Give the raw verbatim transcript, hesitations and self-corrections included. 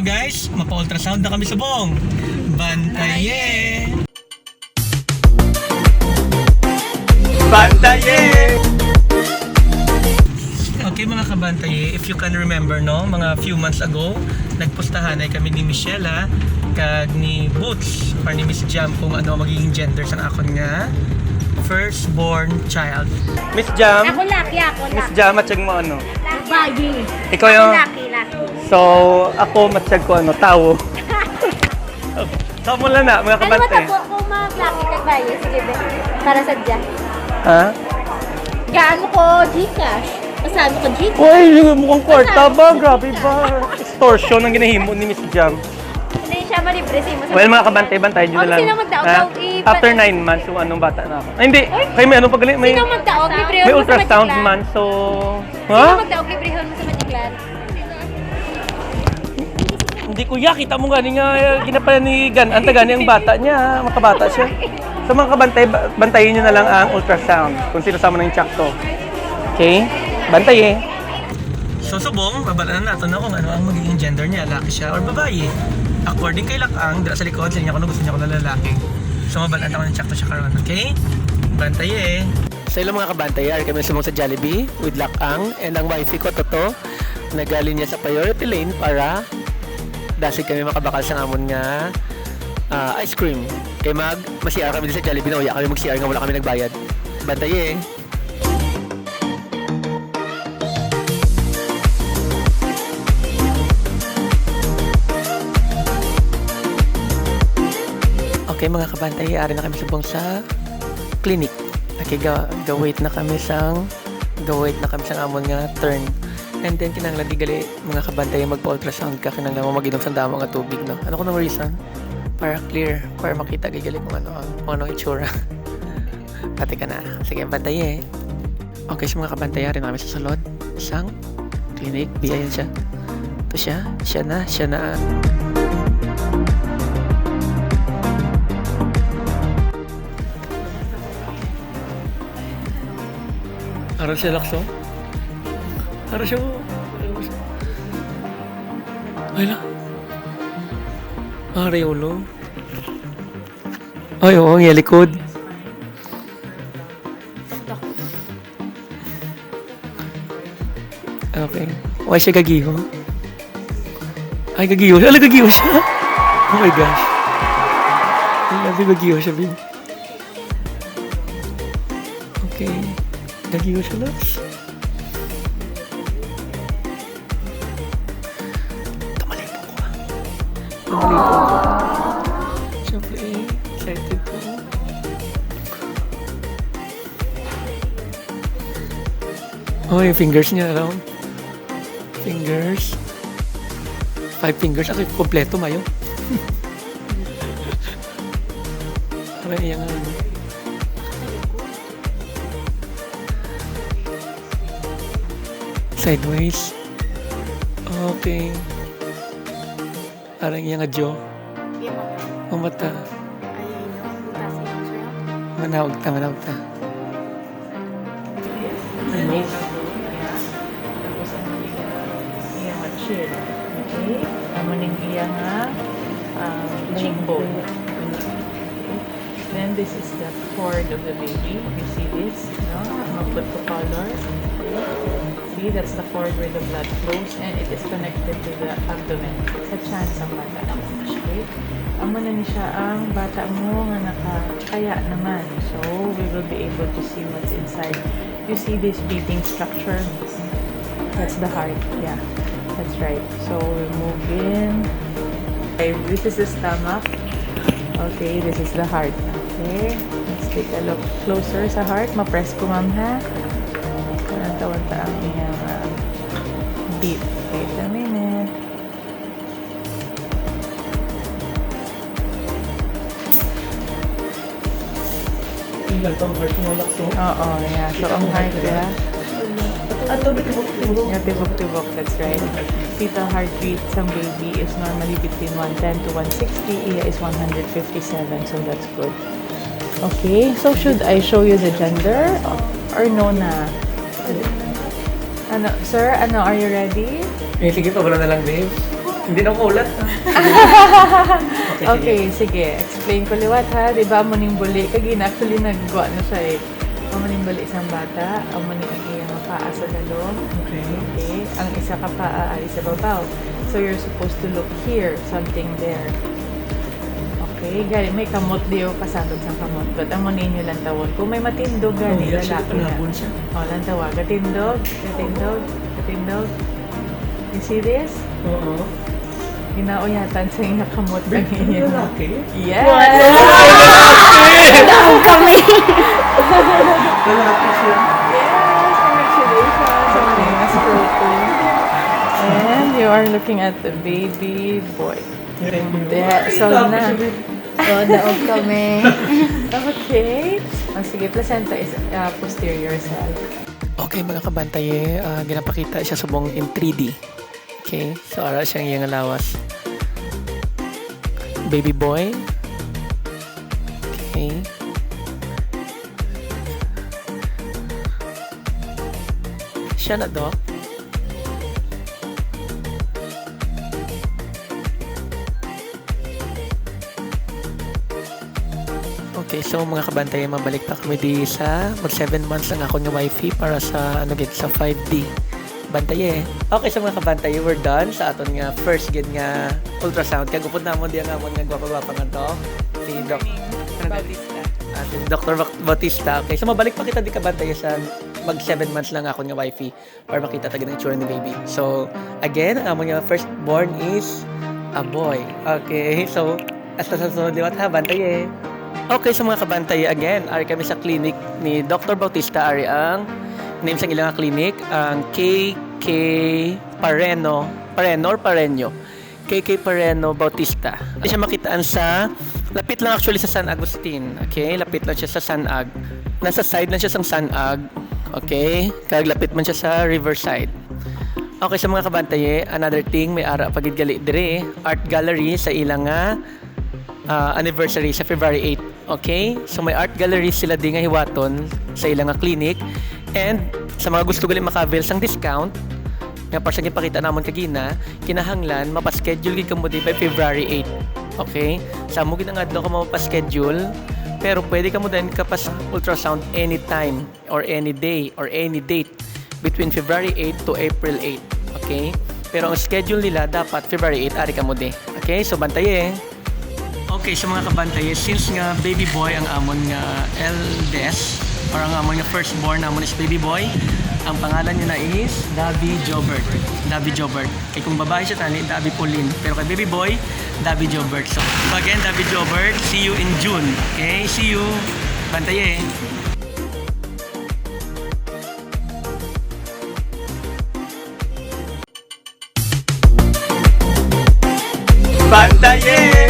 Guys, mapa-ultrasound na kami subong. Bantaye! Bantaye! Okay, mga kabantaye, if you can remember, no, mga few months ago, nagpustahanay kami ni Michelle, ha, kag ni Boots or ni Miss Jam kung ano magiging gender sang akon nga firstborn child. Miss Jam? Ako laki, ako Miss laki. Jam, matching mo ano? Laki. Ikaw Ako yung laki, laki. So, ako matchag ko ano, tao. Sa mo lang na, mga Ano kabante. Matabo kung mga laki kag bayi? Sige, be. Para sa dyan. Ha? Gaan mo ko Gcash. Pasabi ko Gcash. Uy, mukhang kwarta ba? Grabe ba? Extortion ang ginahimo ni Miss Jam. Hindi siya malibre sa imo sa Well, mga kabante, bantayan nyo na lang. Sino magdaog Ha? daw i- After nine months, yung anong bata na ako. Ay, hindi. Ay! Kay may ano pag may, Sino magdaog librehon may mo sa ultrasound Magiclan? Man, so... Sino Ha? Magdaog librehon mo sa Magiclan? Hindi, kuya, kita mo gani nga, eh, ginapalan ni Gan. Ang taga niya, ang bata niya, makabata siya. So, mga kabantay, ba- bantayin nyo na lang ang ultrasound kung sino sa mga yung tsakto. Okay? Bantay eh. So, subong, mabalaan nato na kung ano ang magiging gender niya, laki siya or babayi. According kay Lakang, dira sa likod, sa inyo ko na gusto niya ko na lalaki. So, mabalaan ta kung tsakto siya karon, okay? Bantay eh. Sa ilang mga kabantay, ari kami subong sa Jollibee with Lakang and ang wifey ko, Toto, nagalinya sa priority lane para dasig kami makabakal sa amon nga ah, ice cream. Kay mag, ma-C R kami sa Jollibee na uya kami mag-C R nga wala kami nagbayad. Bantay eh. Okay, mga kabantay, ari na kami subong sa clinic. Okay, ga, ga-wait na kami sang, ga-wait na kami sang amon nga turn. And then, kinahanglan di gali, mga kabantay, magpa-ultrasound ka, kinahanglan mo mag-inom sang damo nga tubig, no? Ano ko nang reason? Para clear, para makita di gali kung ano ang, kung ano ang itsura. Pati ka na. Sige, bantay eh. Okay, sa mga kabantay, ari na kami sa sulod sang clinic. Di, ayan siya. Ito siya. Siya na. Siya na. Ara siya, Lakso. Ara siya. Ay na. Ari ulo. Ay, oo, ang iya likod. Okay. Why siya gagiho? Ay, gagiho siya. Ala, gagiho siya. Oh my gosh. Ay, grabe, gagiho siya, babe. Okay. Gagiho siya, loves. Tumalipong ko. Tumalipong ko. Siyempre, eh, excited ko. Oh, yung fingers niya, alam. Fingers. Five fingers. Ako, kompleto, mayo. Ano yung ano? Sideways. Okay. Arang iya nga jaw. Iya, mata. Ang mata. Ay, ay, no. Ang taas ng jaw. Manawag ta, manawag ta. Ano? Iya nga chin. Okay? Amo ning iya nga, ah, cheekbone. Then this is the cord of the baby. You see this? No? Maput ko color. See, that's the cord where the blood flows and it is connected to the abdomen. Sa tiyan sang bata. Okay? Amo na ni siya ang bata mo nga nakakaya naman. So, we will be able to see what's inside. You see this beating structure? That's the heart. Yeah, that's right. So, we're moving. Okay, this is the stomach. Okay, this is the heart. Okay, let's take a look closer sa heart. Ma-press ko, ma'am, ha? Tawag ta ang iyang, ah, beat. Wait a minute. Ilan tong heart mo, Lakso? Oo, yeah. So, ang heart, yeah. Ato, tibok-tibok. Yeah, tibok-tibok, that's right. Fetal heartbeat sang baby is normally between one ten to one sixty. Iya is one hundred fifty-seven, so that's good. Okay, so should I show you the gender or no na? Ano, sir, ano, are you ready? Eh, sige, pabalo na lang, babe. Hindi na ako ulat. Okay, sige. Explain ko liwat, ha. Di ba, amo ning buli? Kagina, actually, nagwa na siya eh. Amo ning buli sang bata. Amo ning ang iyang paa sa dalom. Okay. Okay. Ang isa ka paa ay sa babaw. So, you're supposed to look here, something there. Okay, gani may kamot di o kasagod sang kamot. But amo ninyo lantawon. Kung may matindog gani, Oh, yes, lalaki na. Panabon siya. Oh, lantawa. Gatindog, gatindog, gatindog. You see this? Oo. Ginauyatan sa iya kamot Big kanina. Lalaki? Yes! Wow! Lalaki! Lalaki siya. Yes! Congratulations on being a scrotum. And you are looking at the baby boy. Thank you. Hindi, solve na. Oh, daog kami. Okay. Ang sige, placenta is uh, posterior cell. Okay, mga kabantaye, ah, ginapakita siya subong in three D. Okay, so ara siya ang iyang lawas. Baby boy. Okay. Siya na, Doc. Okay, so mga kabantay, mabalik pa kami di sa mag seven months ang akon nga wifey para sa, ano gid, sa five D. Bantaye. Okay, so mga kabantay, we're done sa aton nga first gid nga ultrasound. Kag upod namon di ang amon nga gwapa-gwapa nga to, si Doc Bautista. Ah, si Doctor Bac-, Bautista. Okay, so mabalik pa kita di, kabantay, sa mag seven months lang akon nga wifey para makita ta gid ang itsura ni baby. So, again, ang amon nga firstborn is a boy. Okay, so, hasta sa sunod liwat ha, bantaye. Okay, so mga kabantay, again, ari kami sa clinic ni Doctor Bautista, ari ang name sang ilang clinic, ang K K Pareno, Pareno or Pareño? K K Pareno Bautista. Di siya makitaan sa, lapit lang actually sa San Agustin. Okay, lapit lang siya sa San Ag. Nasa side lang siya sa San Ag. Okay, kag lapit man siya sa Riverside. Okay, sa mga kabantaye, another thing, may ara pa gid gali dire, art gallery sa ilang nga, ah, anniversary sa February eight. Okay? So may art gallery sila di nga hiwaton sa ilang nga clinic. And sa mga gusto gali maka-avail sang discount, nga para sa ginpakita namon kagina, kinahanglan mapa-schedule gid kamo di by February eight. Okay? Sa amo gid ang adlaw kamo mapa-schedule, pero pwede kamo din kapas ultrasound anytime or any day or any date between February eight to April eight. Okay? Pero ang schedule nila dapat February eight, ari kamo di. Okay? So, bantaye. Okay, so mga kabantay, since nga baby boy ang amon nga eldest, or ang amon nga firstborn namon is baby boy, ang pangalan niya na is Davi Jobert. Davi Jobert. Kay kung babae siya tani, Davi Pauline. Pero kay baby boy, Davi Jobert. So, again, Davi Jobert, see you in June. Okay, see you. Bantaye. Bantaye!